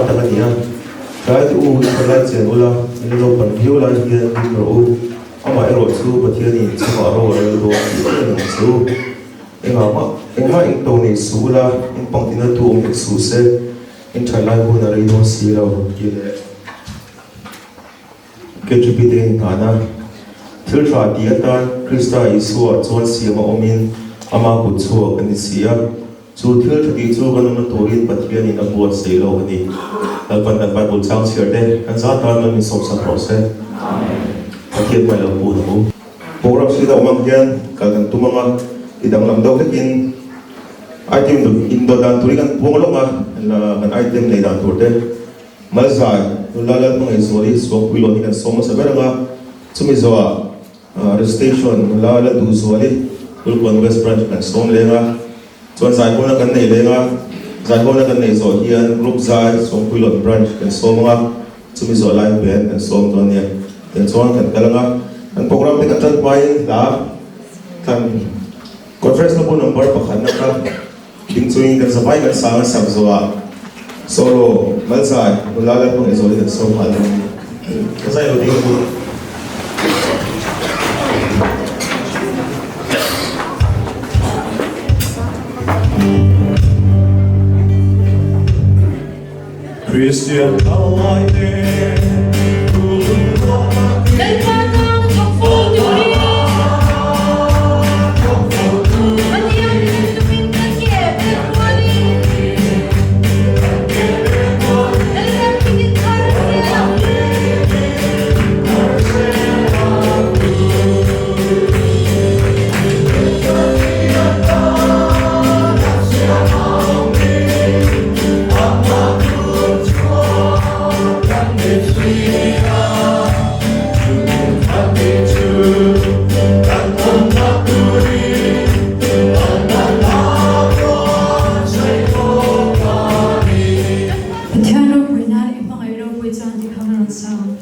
tak a ni a. Tlai te u, i thalai chen ula, in la naupan viau lai hian hlim rawh u. Amah erawh chu Pathianin chungah ro a rel dawn tih reng ang che u. Engah mah engmah in to nei suh ula, in pangtina tu awm hek suh se, in thatlai hun a rei dawn si lo tih leh KGP te inhnahna thil tha tih atan Krista Isua chuan siam a awmin ama kut chhuak a ni si a. Chu thil tha tih chu kan awmna turin Pathianin a buatsaih lo a ni. Lalpan kan Bible chang chhiar te kan za tan lo min sawmsak rawh se. Pathian hmai lo pun ang u. Program hriat a awm ang hian kal kan tum ang a, ti danglam deuh hlekin item indawt dan turin kan puang lawk a, kan item nei dan tur te Malzai nula Lalhmangaihzuali Suangpuilawn hi kan sawm hmasa ber ang a, chumi zawhah Recitation nula Lalduhzuali Kulkawn West Branch kan sawm leng a, chuan zaihawna kan nei leng a, zaihawna kan neih zawh hian Group Zai Sawmpuilawn Branch kan sawm ang a, chumi zawh lai band kan sawm dawn nia. Tiang chuan kan kal ang a, kan program te kan tan hmain hla kan Conference na bu number pakhatna kha ding chungin kan zavai kan sang a sak zawhah solo Malzai nula Lalhmangaihzuali kan sawm nghal dawn a ni. Ka zai lo ding a bu. Kristian thalaite Pathian ropui nan i hmangaih ropui chuan ti kha ka rawn sa ang.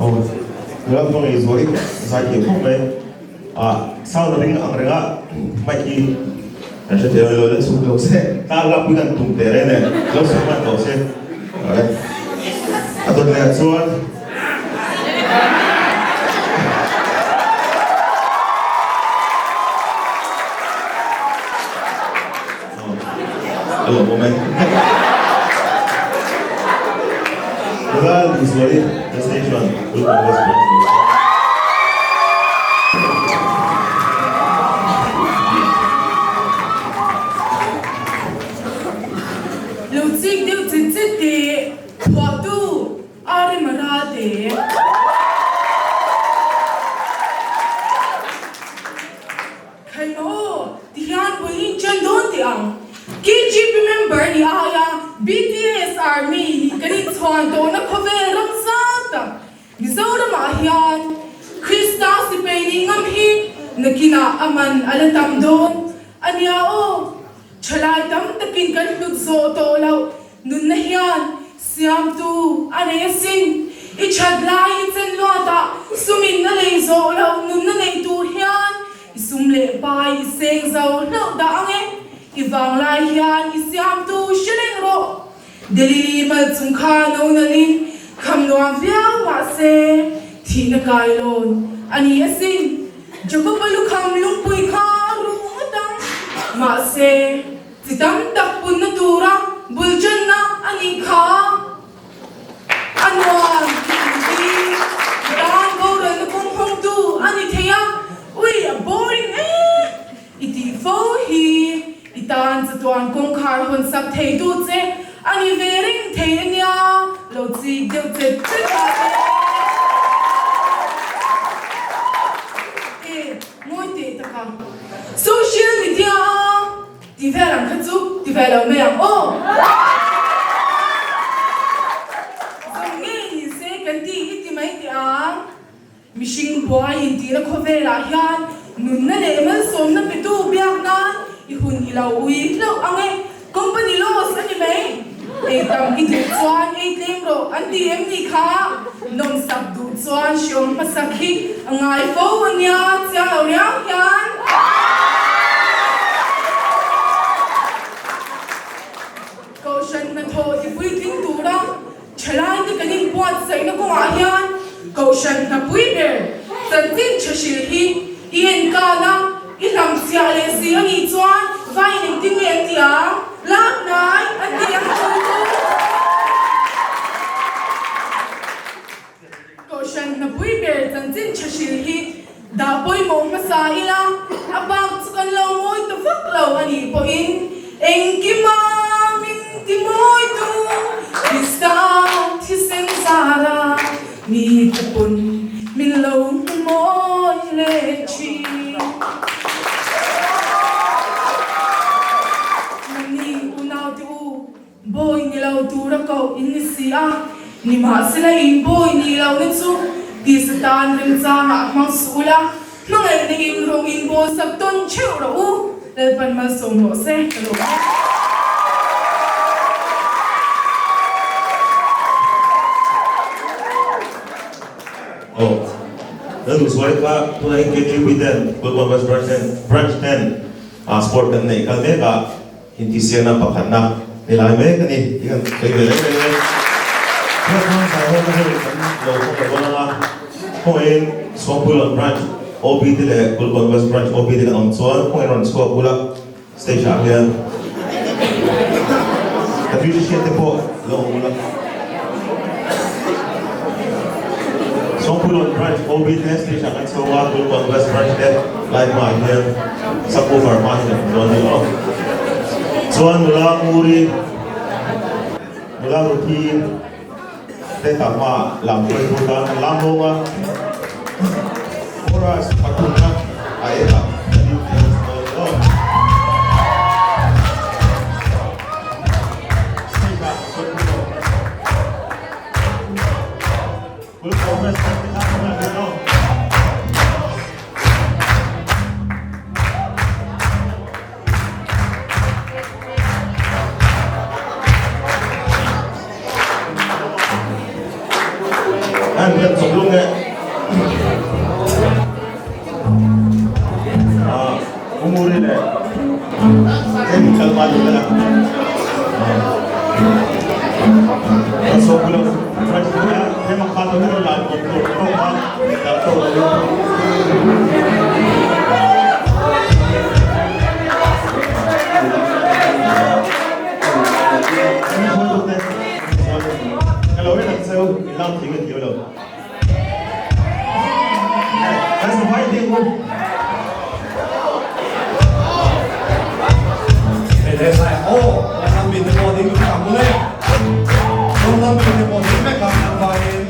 Aw nula hmangaih zual i zaithiam khawp mai. Ah sound a ring ang reng a mic hi kan hre thei lo la chhuk lo se tar lak pui kan tum teh reng nen lo chhuk hman tawh se a dawt leh ah chuan A lawm awm e. Nula Duhzuali Destination Kulkawn West Branch lo chuan. Lo chik deuh chet chet teh phuahtu Arema Ralte. Hello, tihian pui in chen dawn teh ang. KGP member ni aia BTS Army hi kan inchhuan tawhna khawvel ram zau tak Mizoramah hian Krista sipai nih ngam hi nakinah a man a la tam dawn a nia aw. Thalai tam takin kan hlut zawh tawh loh Nunna hian siamtu a nei asin. I that lai i chen luatah sumin a lei zawh loh nunna nei tur hian i sum leh pai i seng zo hlauh dah ang e. I vang lai hian i siamtu hre reng rawh. Delili mal chung kha no nalhin kham nuam viau mahse thihna kai lawn a ni asin. Jakob-a lukham lungpui kha a ruh ngawt ang. Mahse. Chi tam tak punna tura bul channa a nih kha. A nuam tih hi tan boralna kawng hawngtu a ni thei a, ui a boring e i tih fo hi i tan chatuan kawngkhar hawn sak theitu che a ni ve reng thei a nia, lo chik deuh chet chet ah te. E ngawi teh tak a. Social media a ti vel ang kha chu ti ve lo mai ang aw. Zawng ngei ni se kan ti i ti mai teh ang. Mihring buai intihna khawvelah hian nunna leh malsawmna petu biak nan i hun i lo ui hlauh ang e. Company loss a ni mai. Ei tam i duh chuan ei tlem rawh an ti em ni kha? Nawmsak duh chuan hriawm hmasak hi a ngai fo a nia chiang lo riau hian. Kohhran hnathawh ti puitling tura thalaite kan inbuatsaihna kawngah hian Kohhran hnapui ber chanchin tha hrilh hi i enkan a, i hlamchhiah leh si a nih chuan vain engtin nge an ti ang? Lak hnai an ti ang chu! Kohhran hnapui ber chanchin tha hrilh hi dah pawimawh hmasa ila, a bak chu kan lo mawi ta vak lo a nih pawhin engkima min ti mawitu Krista thisen zara mi te pawn min lo hmu mawi leh thin. Nangni unaute u, Bawi ni lo tura koh in ni si a, nimahsela in bawi ni lohna chu tisa tan remchangah hmang suh ula, hmangaihna in rawng in bawl sak tawn theuh rawh u, Lalpan malsawm rawh se ka lawm e. Aw, Lalduhsuali kha tunah hian KGB ten Kulkawn West Branch ten Branch ten sport kan neih kal mek a. Intihsiakna pakhatna ni lai mek a ni tih kan sawi ve reng reng e. Hriatthang zai ho na hun kan lo hawng lo dawn anga, khawngahin Suangpuilawn Branch OB te leh Kulkawn West Branch OB te kan awm chuan khawngahin rawn chhuak ula stage ah hian ka musician te pawh lo awm ula. Suangpuilawn Branch OB te stage ah kan chho a, Kulkawn West Branch te lai hmaah hian subwoofer hma hian an awm dawn a ni aw. Chuan nula Nguri, nula Ruthi te tah hmaah lam hruai tur tan an lam bawk a. Chorus pathumna a eng ah kan inti dawn a ni aw. Stage ah Suangpuilawn. Kulkawn West Branch te kha an awm a ni aw. An kan chawp lung e. Umuri le en kal ma lu la. Kan so kulo. He ma kha to ni la ko to to ma da to la. Hello, hello, lam thing a thiam lo. Kan savai ding u. Hei le sai aw, lam bin te pawh ding ang le. Lam bin te pawh ding vek ang an vaiin.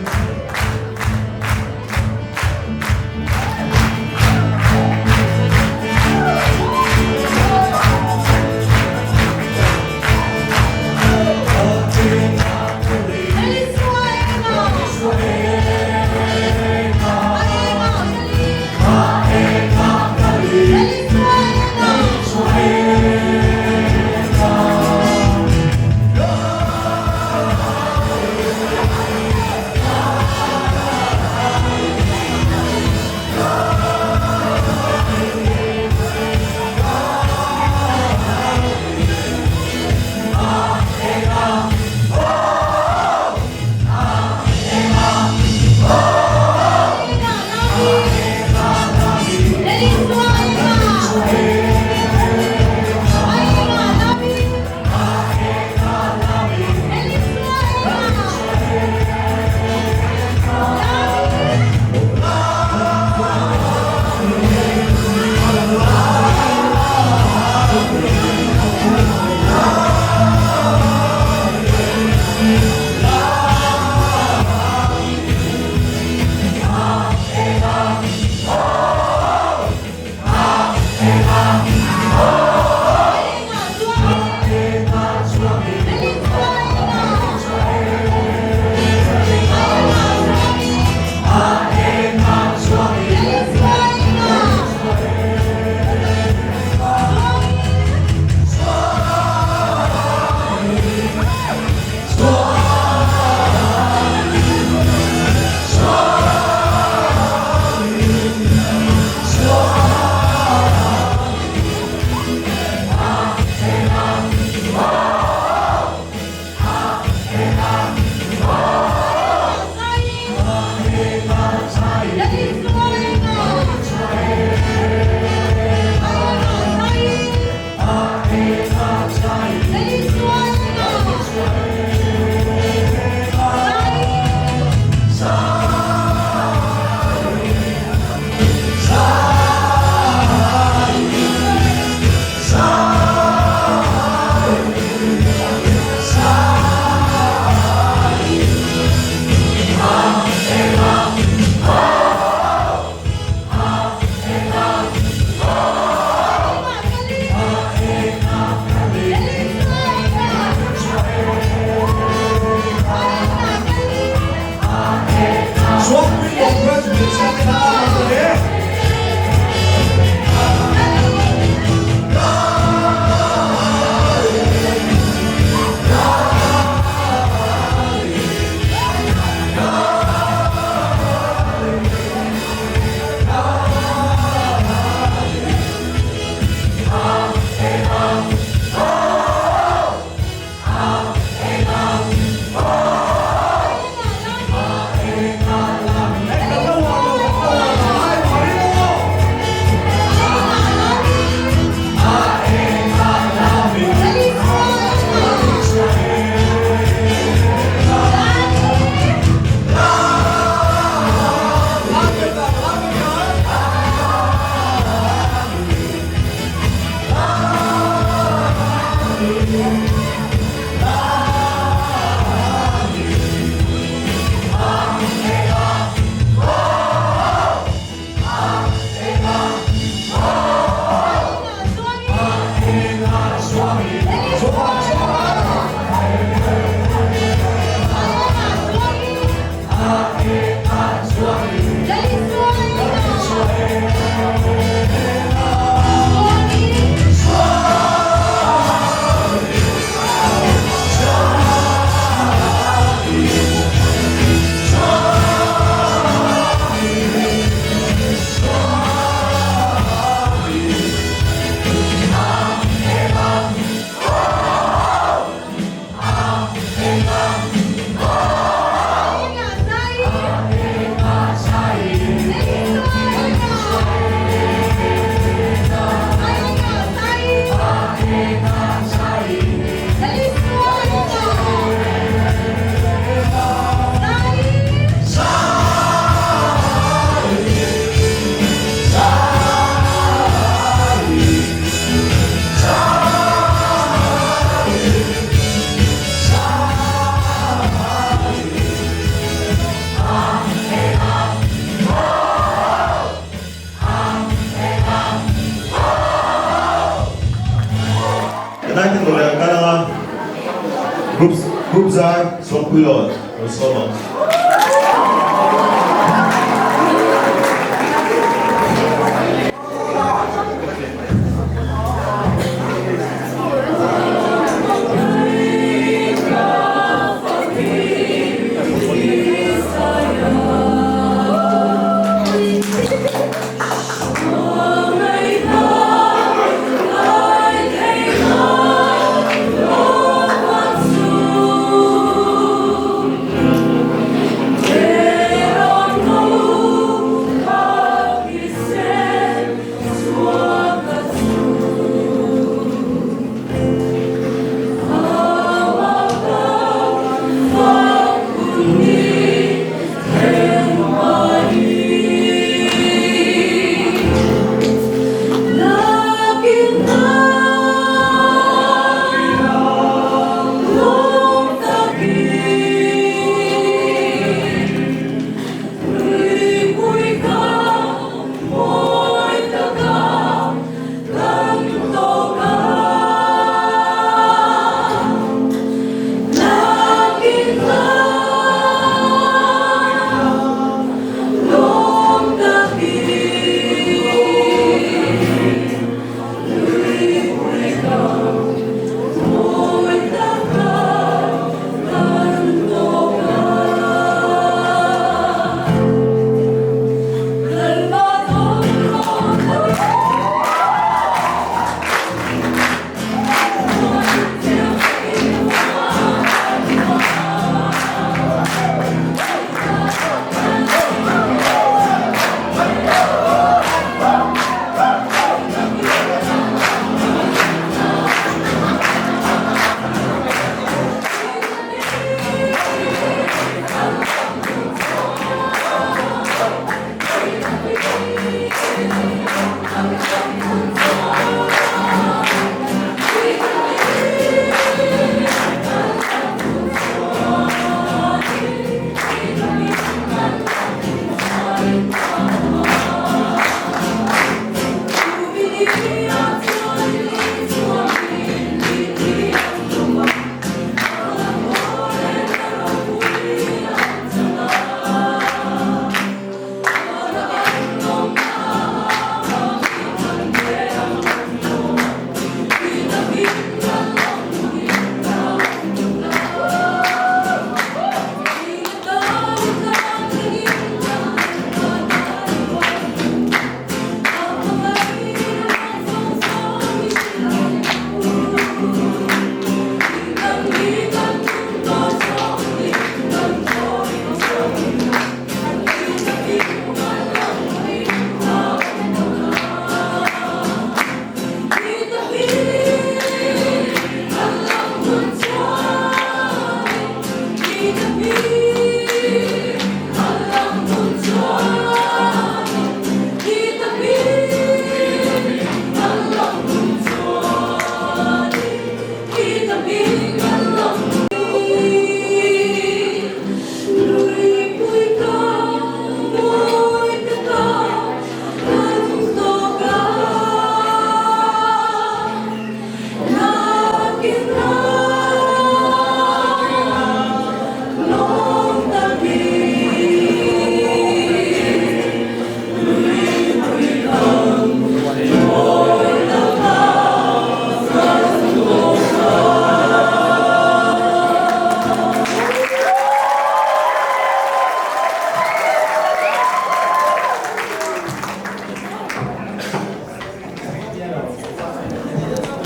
Puilawn rawn sawm ang.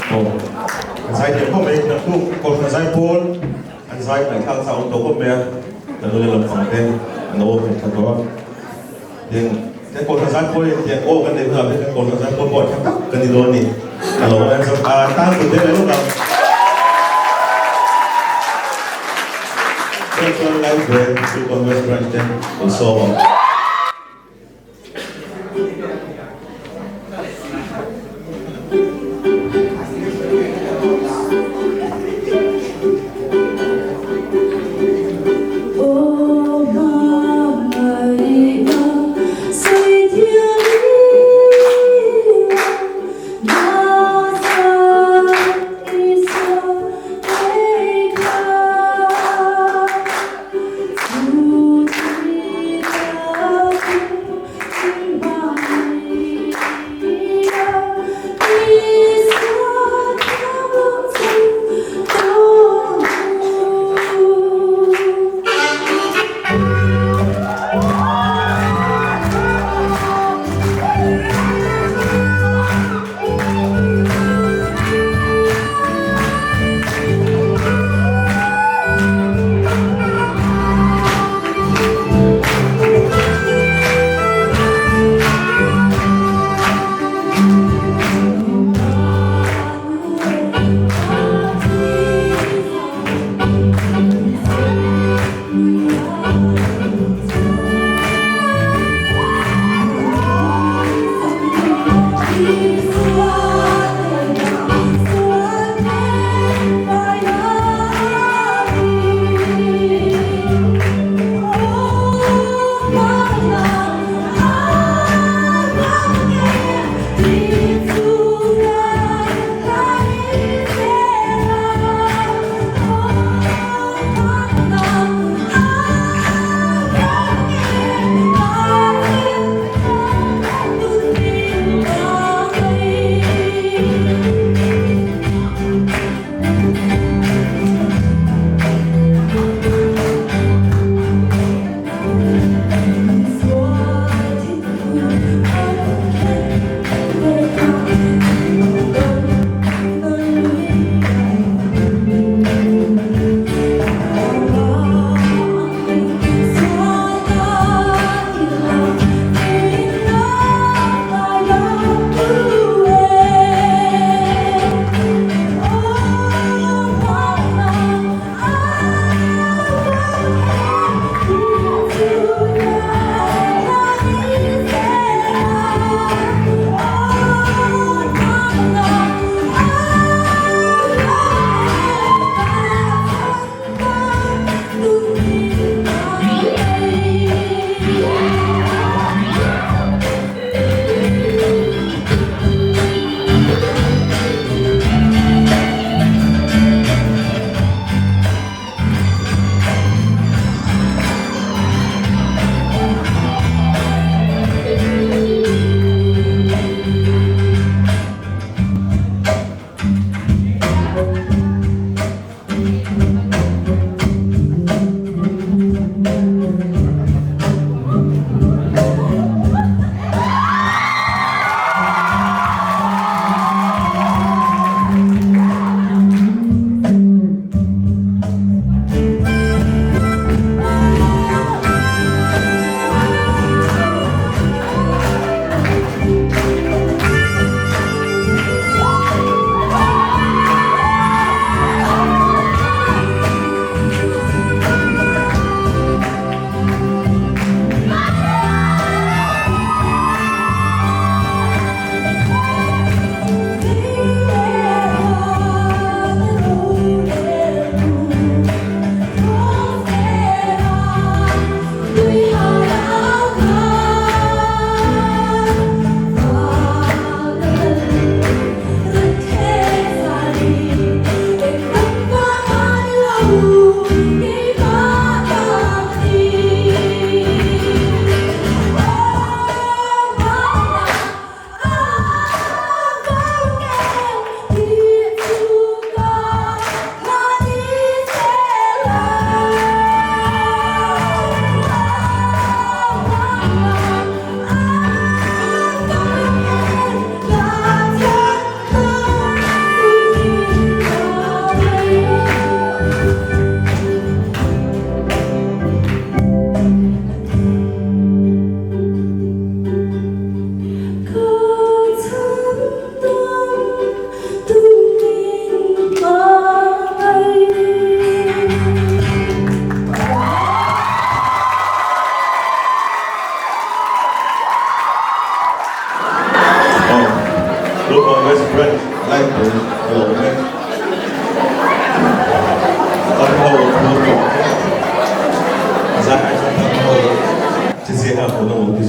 Aw, an zai thiam khawp mai, naktuk Kohhran Zaipawl an zai ngaihthlak chak awm tawh khawp mai a, kan nule lampang te an aw nghet tha tawh a, tin kan Kohhran Zaipawl in tiang aw kan neih hunah pawh hian Kohhran Zaipawl pawh tha tak kan ni dawn a ni, ka lo en zawk a, tan kut deuh leh lawk ang. Chuan chuan Life Band, Kulkawn West Branch te an sawm ang.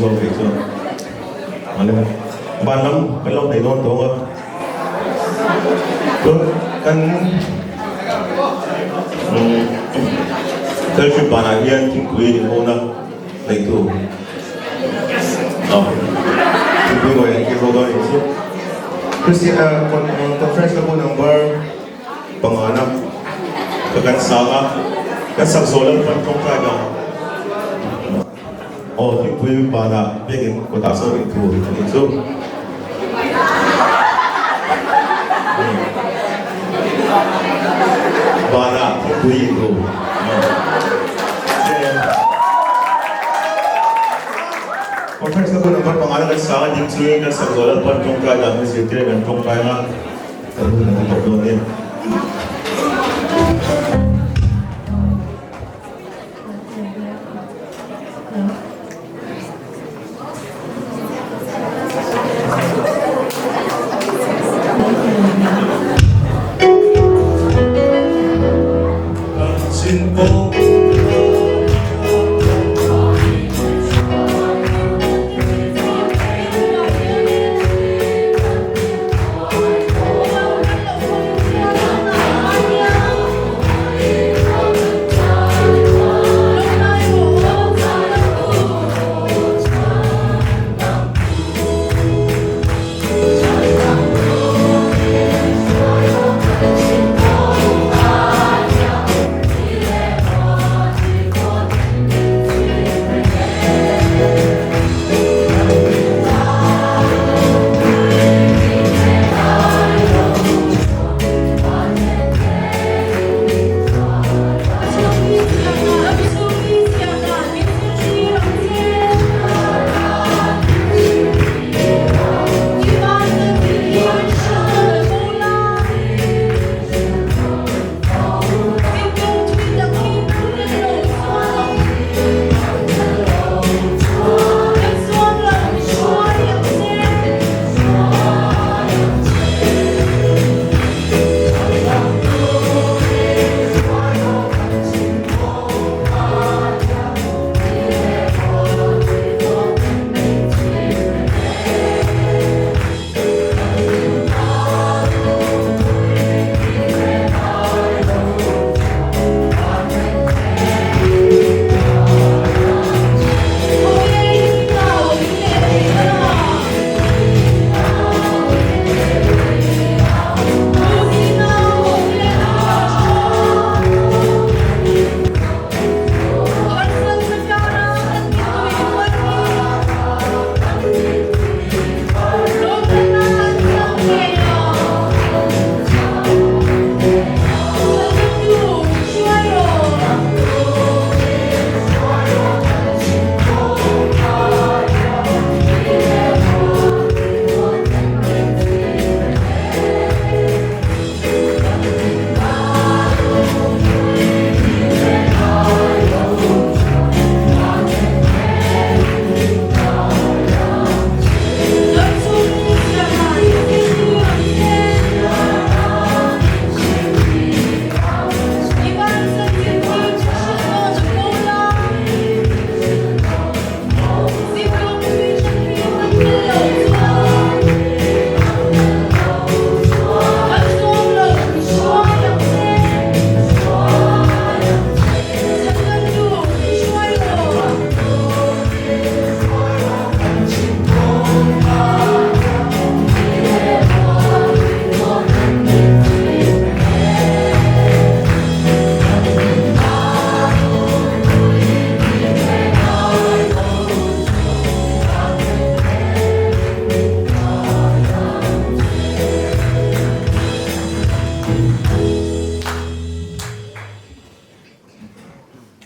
zawk kei chuan. Awle, van lam kan lo hnaih dawn tawng a. Chuan kan fellowship banah hian thingpui in hawna neitu thingpui ngawi an kir ho dawn a nih chu. Christian conference lamah number Pangana ka kan sang a, kan sak zawh lalpan tawngtai dang aw thingpui banah biakinn kawtah sawn in thu a nih chu. Banah thingpui in thu. Conference na hun number pangana kan sang a ding chungin kan sak zawh lalpan tawngtai dan hi zirtir kan tawngtai a. Kan hun a ti tawp dawn e.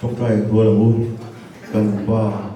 Tawngtai rual ang u, kan Pa.